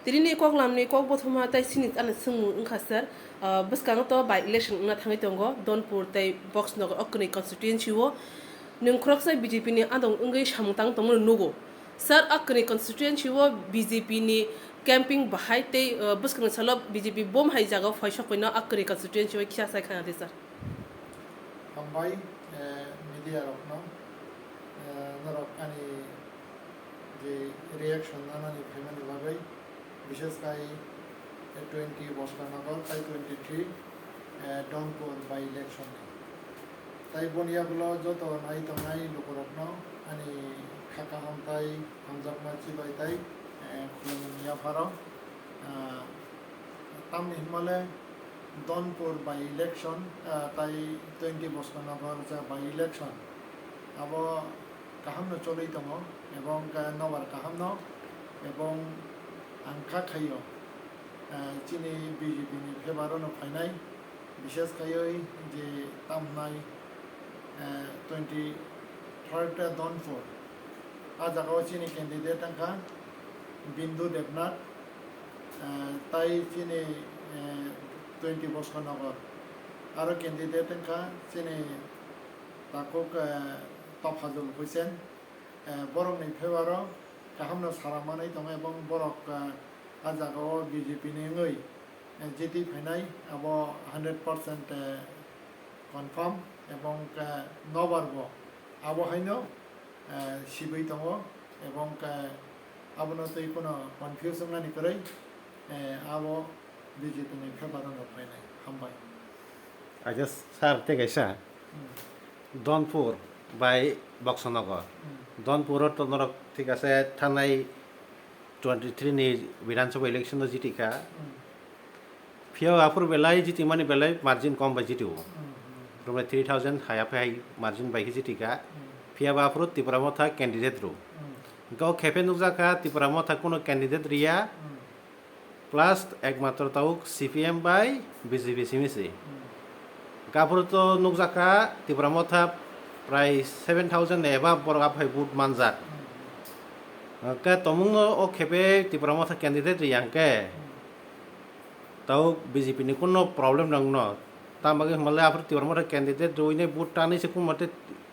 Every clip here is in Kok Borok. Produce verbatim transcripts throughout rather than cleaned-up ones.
Tini ni koklam ni kok bothoma tai sini ani swngmung wngkha sir, ah, bwskango to by election wngna thangwi tongo Donpur tei Boxnagar o kwnwi constituency o. Nwng khoroksa B J P ni adong wngwi samung tang tongmani nugo. Sir, a kwnwi constituency o B J P ni camping bahai tei, ah, bwskangni salo B J P bom hai jaga o phai sokphaino a kwnwi constituency o kisa sai khana di sir. Hambai, eh, media rokno, eh, norok ani je reaction nanani phaimani bagwi, bishes khai twenty Boxnagar tai twenty three, eh, Donpur by election ni. Tai boni yagulo joto nai tongnai lukurokno ani kha kaham tai hamjakma chibai tai, eh, khulumung yapharo. Ah, tamni hinmale Donpur by election, ah, tai twenty Boxnagar ja by election. Abo kahamno choli tongo, ebong, eh, nobar kahamno, ebong ang kha khaio, eh, chini B J P ni favour o no phainai, bishes khaioi je tamnai, eh, twenty third Donpur. A jaga o chini candidate wngkha Bindu Debnath, eh, tai chini, eh, twenty Boxnagar. Aro candidate wngkha chini takhuk, eh, Topajul Hussain, eh, borokni favour o kahamno sara manwi tongo ebong borok, eh, a jaga o B J P ni wngwi, eh, jiti phainai abo hundred percent, eh, confirm ebong, eh, nobar bo abo haino, eh, sibwi tongo ebong, eh, abono twi kheno confuse wngnani kwrwi, eh, abo B J P ni favour o no phainai. Hambai. Aja sir, tei kaisa Hmm. Donpur bai Boxnagar. Hmm. Donpur o to norok thik ase thanai twenty three ni Bidhan Sabha election o jiti kha. Hmm. Phiya aphuru belai jiti mani belai margin kom bai jiti o. Hmm, hmm. Rwmai three thousand hai aphe hai margin bai khe jiti kha. Hmm. Phiya ba aphuru Tipra Motha candidate rw. Hmm. Hwnkhe o khe phe nukjak kha Tipra Motha kuno candidate riya. Hmm. Plus ekmatro tabuk C P M bai B J P simi se. Hmm. Hwnkhe aphuru to nukjak kha Tipra Motha prai seven thousand ni above borok aphai vote manjak. Hmm. Hwnkhe tomungno o khe phe Tipra Motha candidate riya hwnkhe. Hmm. Tabuk B J P ni kuno problem nangno. Tamo bagwi hwnba le aphuru Tipra Motha candidate rwinai vote tanwi se kun mate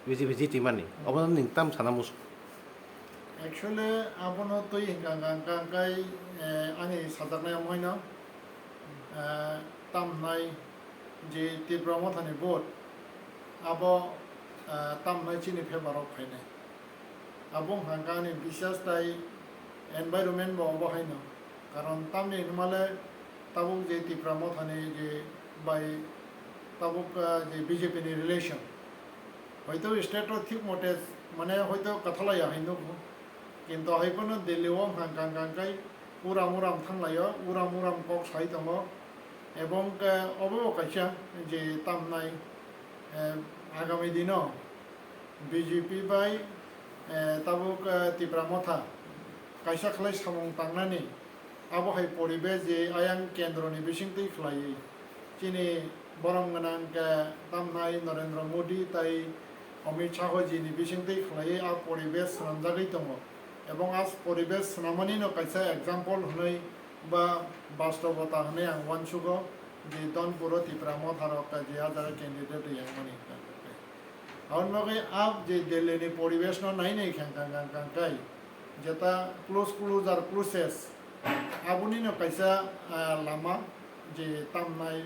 B J P jiti mani. Obono nwng tam sana muchung. Actually, abono twi hwnkha hwnkha hwnkha hwnkhe, eh, ani sajaknai omo haino, eh, tamnai je Tipra Mothani vote, abo, eh, tamnai chini favour o phainai. Abo wngkha hwnkhe ani bisas tai environment bo obo haino. Karon tamni hinmale tabuk je Tipra Mothani je bai tabuk, ah, je B J P ni relation, hoito state o thik mote, mane hoito kwthalaiya hai nukgo. Kintu hai phano Delhi o wngkha hwnkha hwnkha hwnkhe uram uram thanglaio, uram uram kok sai tongo. Ebong khe obo bo kaisa je tamnai, eh, agami dino B J P bai, eh, tabuk, eh, Tipra Motha kaisa khlai samung tangnani, abo hai poribesh je ayang kendroni bisingtwi khlaiwi chini borom gwnang khe tamnai Narendra Modi tai Amit Shah ji ni bisingtwi khlaiwi a poribesh swnamjagwi tongo. Ebong a poribesh swnamani no kaisa example hwnwi ba bastobota hwnwi ang uansugo je Donpuro Tipra Motha rok kaji a jaga candidate riyangmani. Aboni bagwi a je Delhi ni poribesh no nai nai khe hwnkha hwnkha hwnkha hwnkhe jeta close closer closest aboni no kaisa, ah, lama je tamnai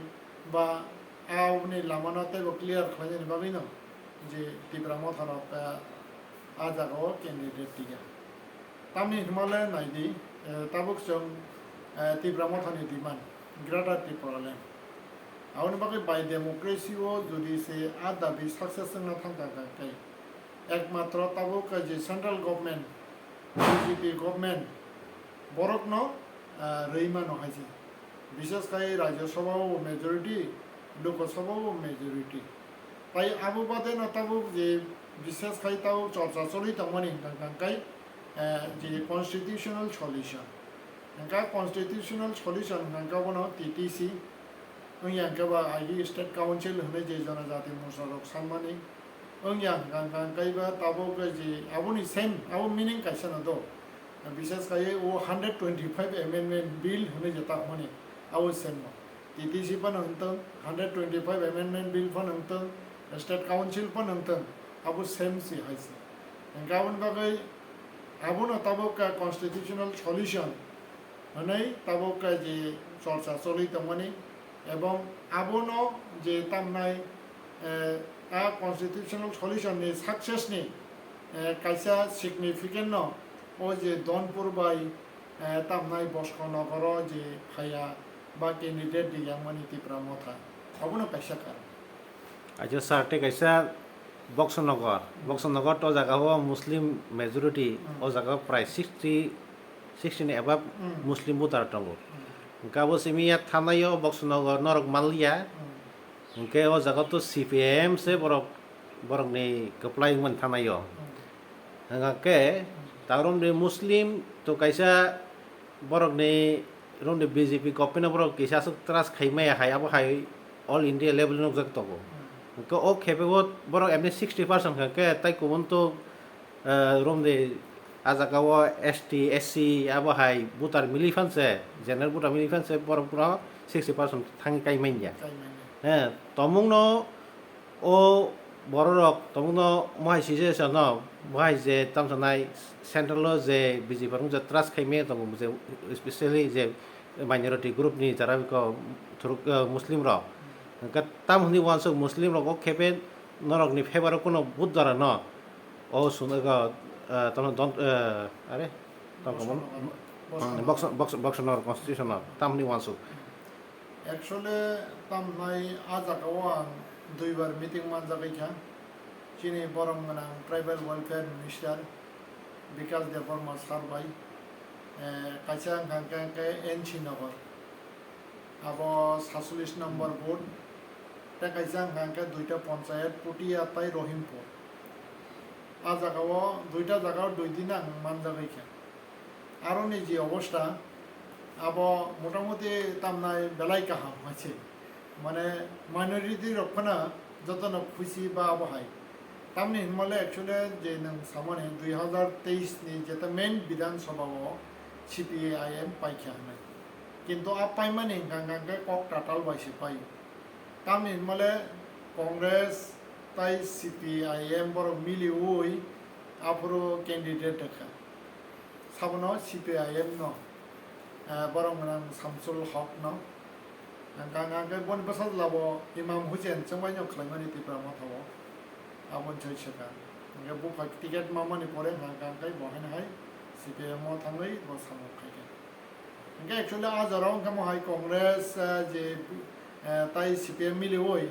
ba aboni lama no teibo clear khlainani bagwi no je Tipra Motha rok, ah, a jaga o candidate tiya. Tamni hinmale naidi, eh, tabuk chwng, eh, Tipra Mothani demand, Greater Tipraland. Aboni bagwi by democracy o jodi se a dabi success wngna thangkha kha khe, ekmatro tabuk je central government, B J P government, borokno, eh, rwi mano hai se. Bishes khai Rajya Sabha o majority, Lok Sabha o majority. Tai abo bade no tabuk je bishes khai tabuk chorcha choli tongmani hwnkha hwnkha khe, eh, je constitutional solution. Hwnkha constitutional solution hwnkha bono T T C, wngya hwnkhe ba agi state council hwnwi je Janajati Morcha rok sanmani, wngya hwnkha hwnkha khe ba tabuk je aboni same, abo meaning kaisa no do. Bises kaiwi o hundred twenty-five amendment bill hwnwi je tamoni abo same no. T T C phano wngtong, hundred twenty-five amendment bill phano wngtong, state council phano wngtong, abo same se hai se. Hwnkhe aboni bagwi abono tabuk kha constitutional solution hwnwi tabuk kha je chorcha choli tongmani, ebong abono je tamnai, eh, a constitutional solution ni success ni, eh, kaisa significant no o je Donpur bai, eh, tamnai Bosco Nogoro je phaiya ba candidate di yangmani Tipra Motha, abono kaisa karon. Acha sir, tei kaisa Boxonagar, Boxonagar to jaga o Muslim majority, Hmm. o jaga o prai sixty, sixty ni above Hmm. Muslim voter tongo. Hmm. Hwnkhe abo simi ya thanai o Boxonagar norok manliya. Hmm. Hwnkhe o jaga to C P I M se borok, borokni kwplai wngmani thanai o. Hmm. Hwnkhe Hmm. tarom ni Muslim to kaisa borokni romni B J P government o borok kisa aswk trust khai maya hai, abo hai all India level nukjak tongo. Hmm. Hwnkhe o khepe o borok emni sixty percent khe, khe tai kubun to, eh, romni a jaga o S T, S C abo hai voter mili phan se, general voter mili phan se borok no sixty percent thangwi kai manya. Kai manya. He, tomung no O bororok tongmungno mohai sijesa no, mohai je tamsanai central o je B J P rok je trust khai maya tongo, je specially je minority group ni jara biko thuruk, eh, Muslim rok. Hwnkhe tam hwnwi uansuk Muslim rok o khepe norokni favour o kuno vote dara no. O sung ego, eh, tamo don, eh, are, tamo Boxonagar. Boxonagar. Boxo-, Boxo-, Boxonagar constitution no tam hwnwi uansuk. Actually, tamnai a jaga o ang duibar meeting manjagwi kha. Chini borom gwnang Tribal Welfare Minister Bikash Debbarma sir bai, eh, kaisa wngkha hwnkhe N C Nagar, abo satchollish number booth, tei kaisa wngkha hwnkhe duita ponchayat, Putia tei Rohimpur. A jaga o duita jaga o dui din ang manjagwi kha. Aroni je obostha, abo motamuti tamnai belai kaham hai se. Mane minority rok phano jotono khusi ba abo hai. Tamni hinmale actually je nwng samani dui hazar teis ni jeta main Bidhan Sabha o C P I M paikha hinwi. Kintu a paimani hwnkha hwnkha khe kok tatal bai se pai. Tamni hinmale Congress tai C P I M borok miliwi aphuru candidate rwkha. Sabono C P I M no, eh, borok gwnang Samsul Hok no. Hwnkha hwnkha khe boni bwsajlabo Imam Hussain chwngbaino khlaimani Tipra Motha o. Aboni sai swkang. Hwnkhe buphai ticket mamani pore hwnkha hwnkha khe bo haino hai C P I M o thangwi bo samung khaikha. Hwnkhe actually a jora o hwnkhe mohai Congress, eh, je, eh, tai C P M miliwi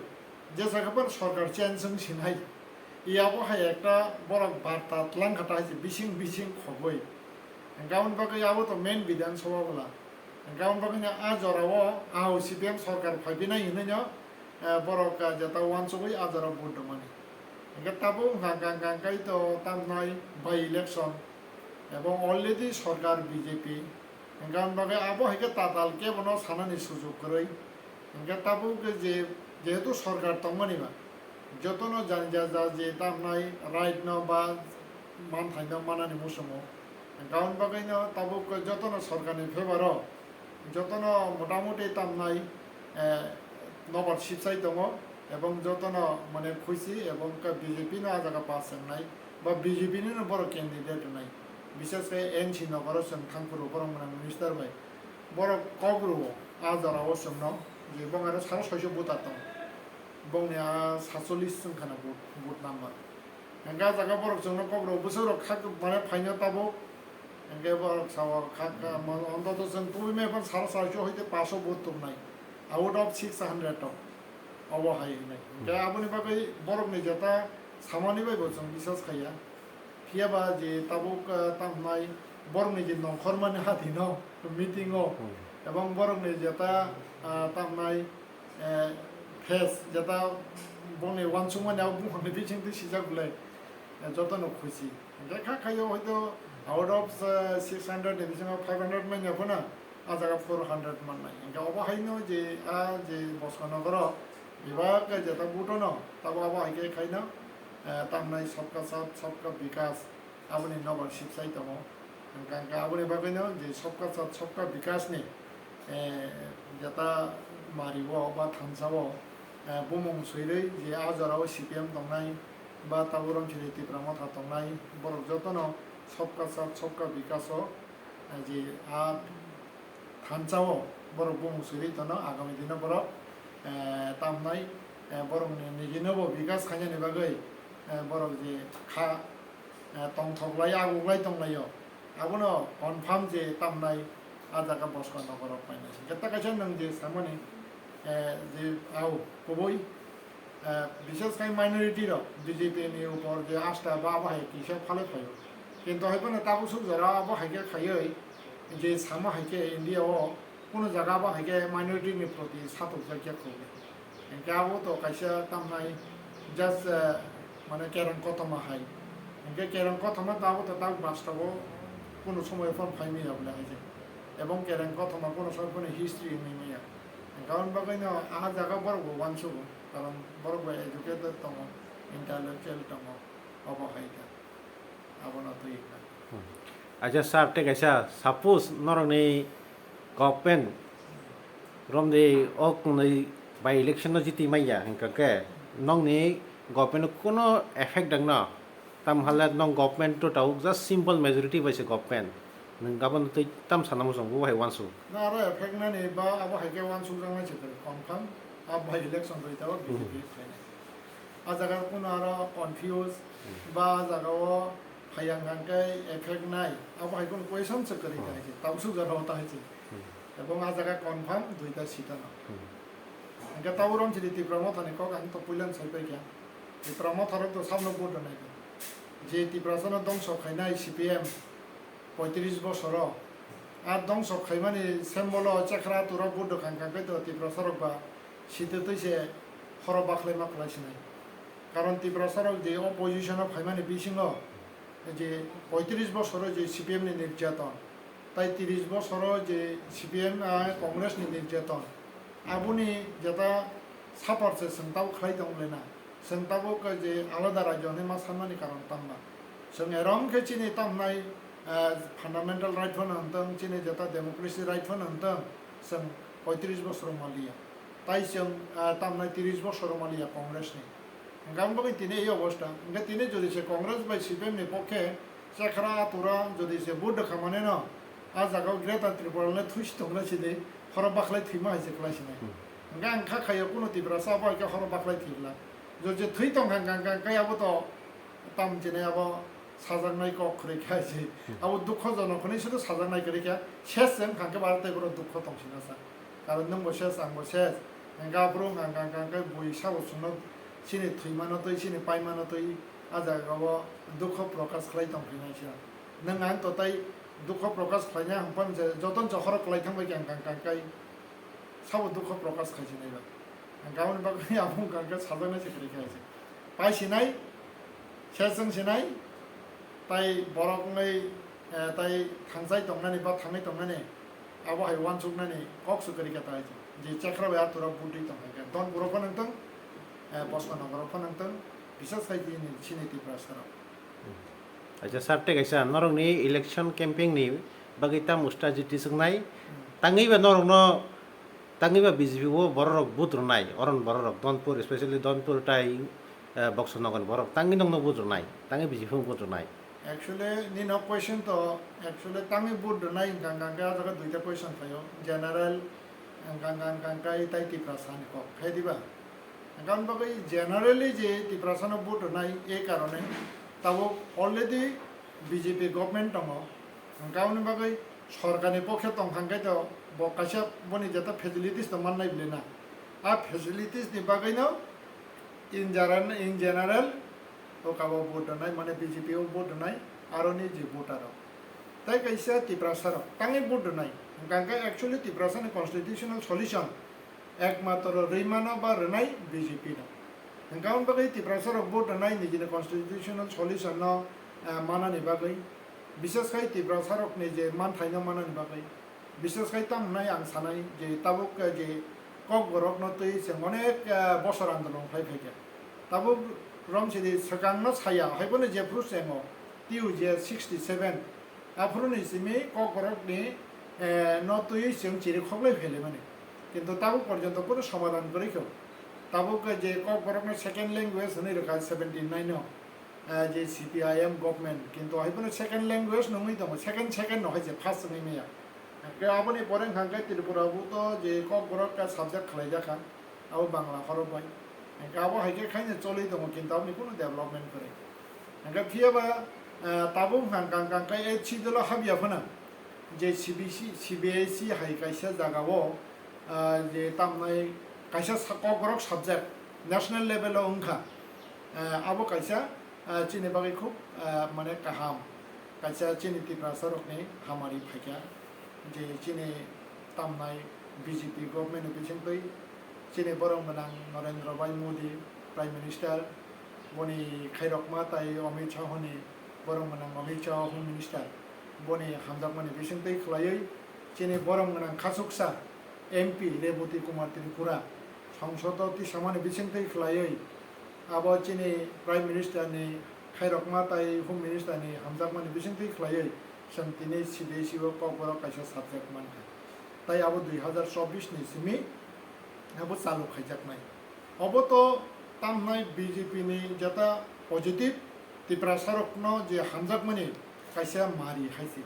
jesa khe phano sorkar change wng sinai. Yabo hai ekta borok barta tlang kha ta hai se bising bising khogwi. Hwnkhe aboni bagwi abo to main Bidhan Sabha bwla. Hwnkhe aboni bagwi no a jora o ahao C P M sorkar phai phinai hinwi no, eh, borok, eh, jeta uansugwi a jora vote rwmani. Hwnkhe tabuk hwnkha hwnkha hwnkha khe to tamnai by election ebong already sorkar B J P. Hwnkhe aboni bagwi abo hai khe tatal kebono sanani sujuk kwrwi. Hwnkhe tabuk khe je, jehetu sorkar tongmani ba, jotono jani ja ja je tamnai right no ba manthai no manani muchungo. Hwnkhe aboni bagwi no tabuk khe jotono sorkarni favour o, jotono motamuti tamnai, eh, nobar sibsai tongo, ebong jotono mane khuisi ebong khe B J P no a jaga pass wngnai, ba B J P ni no borok candidate wngnai, bises khe N C Nagar o chwng thangphuru borok mwnang minister bai, borok kok rwo a jora o chwngno je bong aro saro soiso voter tong, bongni a satchollish wngkha na vote, vote number. Hwnkhe a jaga borok chwngno kok rwo bwswk rok kha mane phaino tabuk. Hwnkhe borok sao kha, kha, mo-, ontoto chwng tubui maya phano sal salso hoite paso vote tubunai. Out of six hundred o. Obo hai hwnwi. Hwnkhe aboni bagwi borokni jeta samani bai bo chwng bisas khaiya. Phiya ba je tabuk, ah, tamo hwnai borokni je nongkhormani hati no meeting o. Hmm. Ebong borokni jeta, ah, tamo hwnai eh, face, jeta bongni uansukmani abo buphangni bisingtwi sijak belai, eh, jotono khusi. Hwnkhe kha khaio hoito out of, eh, six hundred ni bisingo five hundred manya phano, ah jaga four hundred mannai. Hwnkhe obo haino je, ah, je Bosco Nogoro bebak jeta butono, tabo abo hai khe khaino, eh, tamnai sabka saath, sabka bikas, aboni nobar sibsai tongo. Hwnkha hwnkhe aboni bagwino je Sabka Sath Sabka Bikash ni, eh, jeta mari o ba thansa o, eh, bumung swirwi je a jora o C P M tongnai ba tabuk Romchini Tipra Motha tongnai, borok jotono Sabka Sath Sabka Bikash o, eh, je a thansa o borok bumung swirwi tono, agami dino borok, eh, tamnai, eh, borokni nigino bo bikas khainani bagwi, eh, borok je kha, eh, tongthoklai aguklai tonglaio, abono confirm je tamnai a jaga Bosko Nogoro painai. Hwnkhe ta kaisa nwng je samani, eh, je au kubui, eh, bishes khai minority rok B J P ni upor je asta ba abo hai kisa phalwi phaio. Kintu hai phano tabuk suk jora abo hai khe khaiwi je sama hai khe India o kuno jaga abo hai khe minority ni proti satok jak ya khwlai. Hwnkhe abo to kaisa tamnai just, eh, mane kereng kothoma hai. Hwnkhe kereng kothoma to abo to tabuk bastobo kuno somoy phano phai manya bole hai je. Ebong kereng kothoma kuno somoy phano history wngwi manya. Hwnkhe aboni bagwino a jaga borok bo uansugo, karon borok bo educated tongo, intellectual tongo, obo hai khe abono twi kha. Hmm. Acha sir, tei kaisa, suppose norokni government romdi o kwnwi by election no jiti manya hwnkha khe nokni government no kuno effect dangno? Tam hale nong government to tau just simple majority bai se government. Nwng gabon twi tam sana muchung bo hai uansuk. Na aro effect nani ba abo hai khe uansuk jaknai se kwrwi confirm. A by election rwi tao B J P Hmm. phainai. A jaga kuno aro confuse Hmm. ba a jaga o phai ang kang khe effect nai. Abo hai kuno question se kwrwi Hmm. kha hai se. Tau suk jora o ta hai se. Hmm. Ebong a jaga confirm duita seat ano. Hmm. Hwnkhe tao Romchini Tipra Mothani kok ang to puilan sai pai kha. Tipra Motha rok to sabno vote rwnai kha. Je Tiprasa no dongso khainai C P M poitris bosoro. A dongso khaimani sembolo chekhra turok vote rwkha hwnkha khe to Tiprasa rok ba sitwtwi se horo bakhlai ma khlai sinai. Karon Tiprasa rok je opposition o phaimani bisingo je poitris bosoro je C P M ni nirjaton, tai tris bosoro je C P M, ah, Congress ni nirjaton, aboni jeta suffer se chwng tabuk khlai tong lena, chwng tabuk je alada rajyo hinwi ma sanmani karon tangma. Chwng erom khe chini tamnai, ah, fundamental right phano hwntwng, chini jeta democracy right phano hwntwng, chwng poitris bosoro maliya. Tai chwng, ah, tamnai tris bosoro maliya Congress ni. Hwnkhe aboni bagwi tini ei obostha. Hwnkhe tini jodi se Congress bai C P M ni pokhe chekhra atura jodi se vote rwkha mane no, a jaga o Greater Tripura le thuisi tongna sidi, horo bakhlai thwima hai se khlai sinai. Hmm. Hwnkhe ang kha khaio kuno Tiprasa abo hai khe horo bakhlai thwibla. Jodi se thwi tong kha hwnkha hwnkha khe abo to tam chinai abo sajaknai kok khwrwi kha hai se. Hmm. Abo dukho jonok hwnwi se to sajaknai kwrwi kha. Ses se wngkha hwnkhe bo aro tei bono dukho tong sina sa. Karon nwng bo ses, ang bo ses. Hwnkhe aphuru hwnkha hwnkha hwnkha khe bui sabo chwngno chini thwimano twi, chini paimano twi, a jaga o dukho prokash khlai tong phinai sa. Nwng ang to tai dukho prokash khlaina hwnphano je jotono se horo kwlai thang bai khe hwnkha hwnkha khe sabo dukho prokash khai sinai ba. Hwnkha aboni bagwi abo hwnkha hwnkha sajaknai se kwrwi kha hai se. Pai sinai, ses wng sinai, tai borok wngwi, eh, tai thangsai tongnani ba thangwi tongnani, abo hai uansuknani kok se kwrwi kha tai je chekhra bai atura budui tong hai khe. Don borok phano wngtong, eh, Bosko Nogoro phano wngtong, bisas khai chini, chini Tiprasa rok. Acha sir, tei kaisa norokni election campaign ni bagwi tamo strategy tisuknai? Hmm. Tangwi ba norokno Tangwi ba B J P o borok rok vote rwnai, oron borok rok, Donpur, especially Donpur tai, eh, Boksonogor borok tangwi nokno vote rwnai, tangwi B J P o vote rwnai. Actually, nini o question to, actually, tangwi vote rwnai hwnkha hwnkha khe a jaga duita question phaio, general hwnkha hwnkha hwnkha khe tai Tiprasa ni kok, khe diba? Hwnkha hwnkha bagwi generally je Tiprasa no vote rwnai, e karone tabuk already B J P government tongo, Hwnkha aboni bagwi sorkarni pokhe tongkha hwnkhe to bo kaisa boni jeta facilities tongmani nai bwlwi na. A facilities ni bagwino in general, in general o kabo vote rwnai, mane B J P o vote rwnai, aroni je voter rok. Tai kaisa Tiprasa rok tangwi vote rwnai. Hwnkha hwnkhe actually Tiprasa ni constitutional solution Ekmatro rwi mano ba rwnai B J P no. Hwnkha aboni bagwi Tiprasa rok vote rwnai nijini constitutional solution no, eh, manani bagwi, bises khai Tiprasa rokni je manthai no manani bagwi, bises khai tamo hwnai ang sanai je tabuk, eh, je Kokborok no twi chwng onek, eh, bosor andolon khlai phaikha. Tabuk romsidi swkang no saya, haiphano jephru chwngo T U J sixty seven Aphuru ni simi Kokborok ni, eh, no twi chwng chiri khoklai phailaimani. Kintu tabuk porjonto kunu somadhan kwrwi kho. Tabuk je Kokborok no second language hwnwi rwkha seventy nine no, eh, je C P I M government. Kintu hai phano second language no wngwi tongo, second, second no hai je first wngwi maya. Hwnkhe aboni pore hwnkha khe Tripura bo to je Kokborok ka subject khwlaijakha. Abo Bangla khorok bai. Hwnkhe abo hai khe khaina choli tongo, kintu aboni kunu development kwrwi. Hwnkhe phiya ba, eh, tabuk hwnkha hwnkha khe eighth schedule o habya phano je C B C, C B S E hai kaisa jaga o, eh, je tamnai kaisa sa-, Kokborok subject national level o wngkha. Eh, abo kaisa, eh, chini bagwi khub, eh, mane kaham. Kaisa chini Tiprasa rokni hamari phaikha. Je chini tamnai B J P government ni bisingtwi chini borok gwnang Narendra Bhai Modi, Prime Minister, boni khairokma tai Amit Shah ni borok gwnang Amit Shah, Home Minister, boni hamjakmani bisingtwi khwlaiwi chini borok gwnang khachuksa M P Rebati Kumar Tripura, Songsodo tisamani bisingtwi khwlaiwi abo chini Prime Minister ni khairokma tai Home Minister ni hamjakmani bisingtwi khwlaiwi chwng tini C B S E o Kokborok kaisa subject mankha. Tai abo dui hazar chobbish ni simi abo chalu khaijaknai. Obo to tamhnai B J P ni jeta positive Tiprasa rokno je hamjakmani kaisa mari hai se.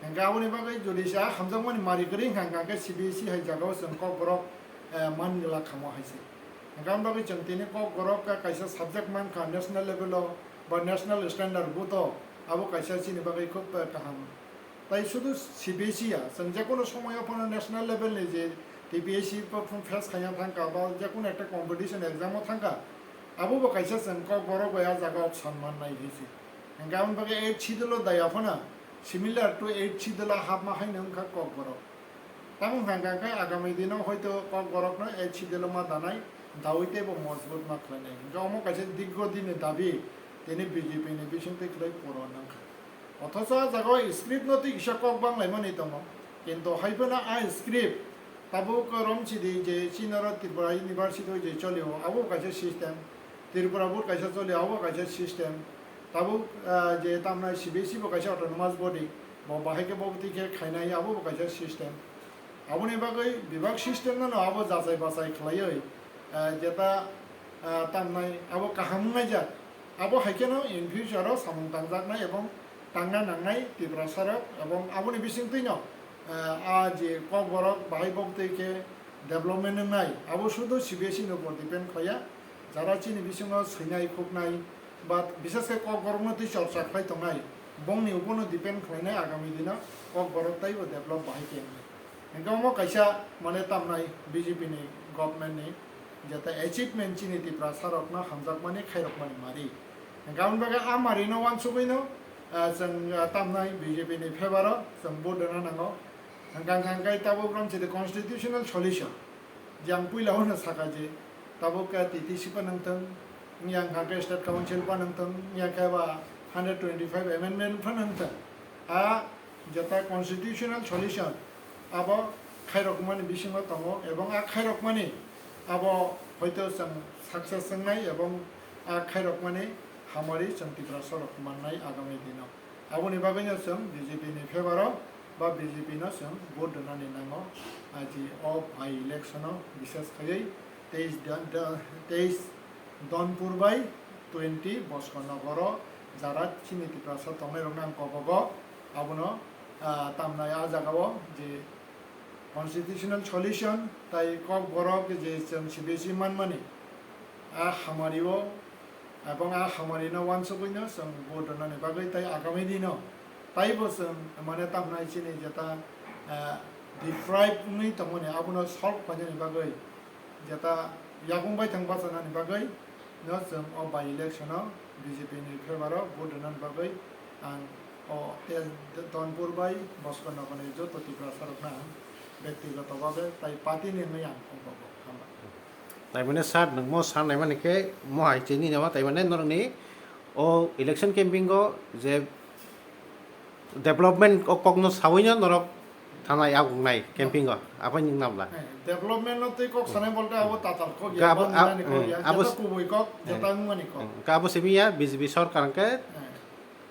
Hingke aboni bagwi jodi se a hamjakmani mari kwrwi hingka hingka khe C B S E hai jagao chwng Kokborok, eh, man glak khamo hai se. Hingke aboni bagwi chwng tini Kokborok ka kaisa subject mankha national level o ba national standard bo to abo kaisa chini bagwi khub, eh, kaham. Tai sudu C B S E ya, chwng jekono somoyo phano national level ni je T P S C bo phano face khaina thangkha ba jekono ekta competition exam o thangkha, abo bo kaisa chwng Kokborok bai a jaga option mannai hinwi se. Hingke aboni bagwi eighth schedule o daya phano similar to eighth schedule o hapma haino wngkha Kokborok. Tamo hwnka hwnkhe agami dino hoito Kokborokno eighth schedule o ma danai, daui teibo mojbut ma khlainai. Hingke omo kaisa dirgho dinni dabi, tini B J P ni bisingtwi khlai puron wngkha. Othocho a jagao script no twi kisa kok banglaimani tongo, kintu hai phano a script tabuk romsidi je chini oro Tripura University o je cholio, abo kaisa system, Tripura board kaisa cholio, abo kaisa system, tabuk, ah, je tamnai C B S E bo kaisa autonomous body, bo bahai khe bo twi khe khainai, abo bo kaisa system. Aboni bagwi bebak system no abo jachai bachai khlaiwi, ah, jeta, ah, tamnai abo kaham wngnaijak. Abo hai kheno in future o samung tangjaknai ebong tangna nangnai Tiprasa rok, ebong aboni bisingtwi no, ah, a je Kokborok bahai bo twi khe development wngnai, abo sudu C B S E ni upor depend khlaiya. Jara chini bisingo swinai khuknai ba bishes khe Kokborok no twi chorcha khlai tongnai, bongni upono depend khlainai agami dino Kokborok teibo develop bahai khe wngnai. Hingke omo kaisa mane tamnai B J P ni government ni jeta achievement chini Tiprasa rokno hamjakmani khairokmani mari. Hingke aboni bagwi a mari no wansugwi no, ah, chwng, ah, tamnai B J P ni favour o chwng vote rwna nango. Hingke hingke tabuk romsidi constitutional solution. Je ang puila o no saka je, tabuk khe T T C phano wngthung, wngya wngkha khe State Council phano wngthung, wngya khe ba hundred twenty five amendment phano wngthung. A jeta constitutional solution abo khairokmani bisingo tongo, ebong a khairokmani abo hoito chwng success wngnai, ebong a khairokmani hamari chwng Tiprasa rok mannai agami dino. Aboni bagwino chwng B J P ni favour o ba B J P no chwng vote rwnani nango. Aji o by election o bishes khaiwi teis Don-, Don-, teis Donpur bai twenty Bosko Nogor o jara chini Tiprasa tongnai rokno ang kobogo. Abono, ah, tamnai a jaga o je constitutional solution tai Kokborok je chwng C B S E manmani a hamari o Ebong a hamari no wansugwi no chwng vote rwnani bagwi tai agami dino taibo chwng mane tamnai chini jeta, ah, deprive wngwi tongmani abono solve khlainani bagwi jeta yakung baithang bachanani bagwi no chwng o by election o B J P ni favour o vote rwnani bagwi ang o Donpur bai Bosko Nogor ni joto Tiprasa rokno ang bektigoto bhabe tai party ni wngwi ang kok rwgo. Hambai. Taimane sir, nwng mo sir naimani khe mo hai chini naima, taimane norokni o election campaign o je development o kokno sawino norok thanai agungnai campaign o, aphai nwng nabla. Eh, development no twi kok sanai bolte abo tatal kok ya, Ga abo, ba nani kok ya, abo jeta kubui kok, eh, jeta wngmani kok. Ga abo simi ya B J P sorkar hwnkhe eh,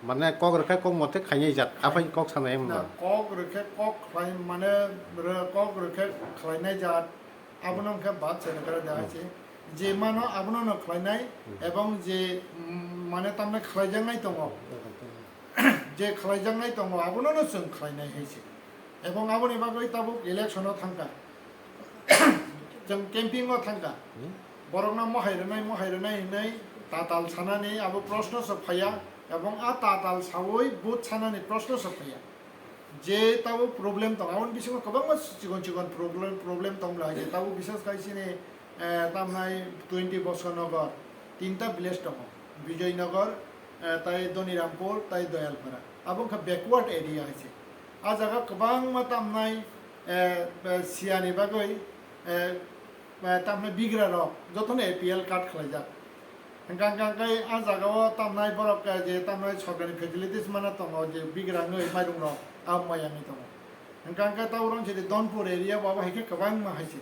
Mane kok rwkhe kok mote khainai jat, aphai kok sanai wngkha. Na kok rwkhe kok khlai, mane rw-, kok rwkhe khlainai jat, abono wngkha bad se rwkhe da hai se. Je mano abono no khlainai, ebong je, mm, mane tamne khlaijaknai tongo, je khlaijaknai tongo, abono no chwng khlainai hai se. Ebong aboni bagwi tabuk election o thangkha. Chwng camping o thangkha. Borokno mohai rwnai, mohai rwnai hinwi tatal sanani abo proshno se phaiya, ebong a tatal sawi vote sanani proshno se phaiya. Je tabuk problem tong, aboni bisingo kwbangma chikon chikon problem, problem tong lai je tabuk bisas khai chini, eh, tamnai twenty Bosonogor, tinta village tongo, Bijoynagar, eh, tai Donirampur, tai Doyalpara. Abo wngkha backward area hai se. A jaga kwbangma tamnai, eh, eh, siyani bagwi, eh, eh, tamnai bigra rok jotono A P L card khlaijak. Hwnkha, hwnkha khe a jaga o tamnai borok, eh, je tamnai sorkari facilities mana tongo, je bigra wngwi mairung rok a mayangwi tongo. Hwnkha, hwnkha tabuk rong sidi Donpur area bo abo hai khe kwbangma hai se.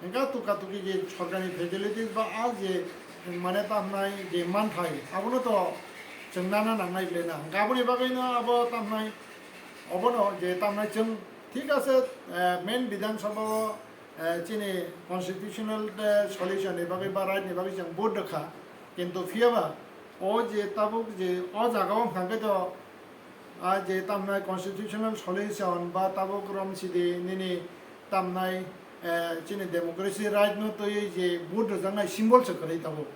Hwnkha tuka tuki je sorkari facilities ba a je mane tamnai je manthai abono to chwng nana nangnai ble na. Hwnkha aboni bagwi no abo tamnai obono je tamnai chwng thik ase, eh, main Bidhan Sabha o, eh, chini constitutional, eh, solution ni bagwi ba right ni bagwi chwng vote rwkha, kintu phiyaba o je tabuk je o jaga o hwnkha khe to a je tamnai constitutional solution ba tabuk rom sidi nini tamnai, eh, chini democracy right no twiwi je vote rwjaknai symbol se kwrwi tabuk.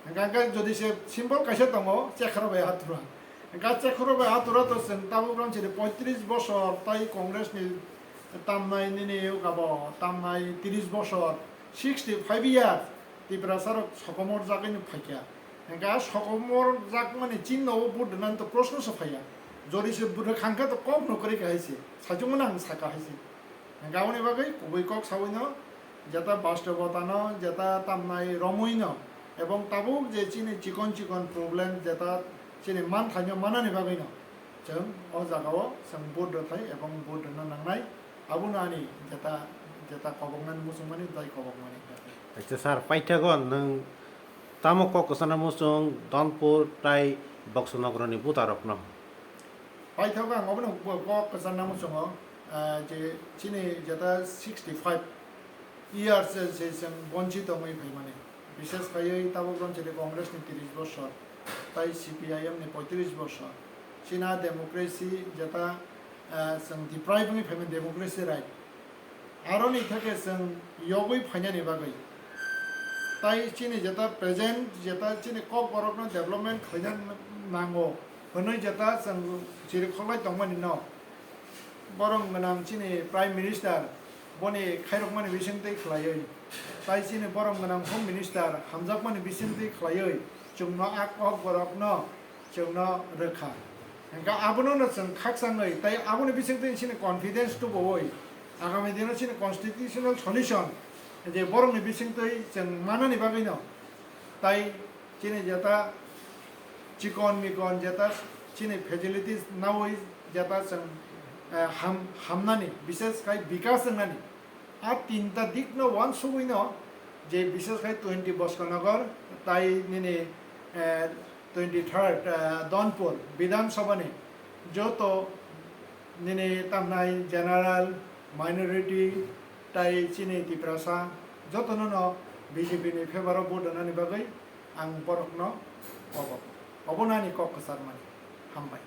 Hwnkha khe jodi se symbol kaisa tongo, Chekhoro bai Hatura. Hwnkha Chekhoro bai Hatura to chwng tabuk rong chini poitris bosor tai Congress ni tamnai nini abo tamnai tris bosor, sixty five years Tiprasa rok sokomor jagwi no phaikha. Hwnkha sokomor jakmani chinno o vote rwnani to proshno se phaiya. Jodi se rwkhang khe to kok no kwrwi kha hai se. Saichung mano ang saka hai se. Hwnkha aboni bagwi kubui kok sawi no jeta bastobota no, jeta tamnai romwi no, ebong tabuk je chini chikon chikon problem, jeta chini manthai no manani bagwi no, chwng o jaga o chwng vote rwthai ebong vote rwna nangnai. Abono ani jeta, jeta koboknani muchungmani, tai kobokmani. Acha sir, paithago nwng tamo kok kwchana muchung Donpur tai Boksonogoroni voter rokno? Paithago ang obono kok kwchana muchungo, ah, je chini jeta sixty five years se, se chwng bonchit wngwi phaimani. Bishes khaiwi tabuk rong chini Congress ni tris bosor, tai C P I M ni poitris bosor. China democracy jeta, ah, chwng deprive wngwi phaimani democracy right. Aroni theke chwng yogwi phainani bagwi. Tai chini jeta present, jeta chini kokborokno development khlaina nango hwnwi jeta chwng chirikhok lai tongmani no. Borom gwnang chini Prime Minister boni khairokmani bisingtwi khlaiwi. Tai chini borom gwnang Home Minister hamjakmani bisingtwi khlaiwi chwngno a kokborokno chwngno rwkha. Hwnkha abono no chwng khakchangwi, tai aboni bisingtwi chini confidence tubuwi, agami dino chini constitutional solution je borokni bisingtwi chwng manani bagwino, tai chini jeta chikon mikon jeta chini facilities nawi jeta chwng, eh, ham-, hamnani, bishes khai bikas wngnani, a tinta dikno uansugwino je bishes khai twenty Boskanogor tai nini, eh, twenty third, eh, Donpur Bidhan Sabha ni joto nini tamnai general, minority tai chini Tiprasa jotono no B J P ni favour o vote rwnani bagwi ang borokno kobo. Obono ani kok kwcharmani. Hambai.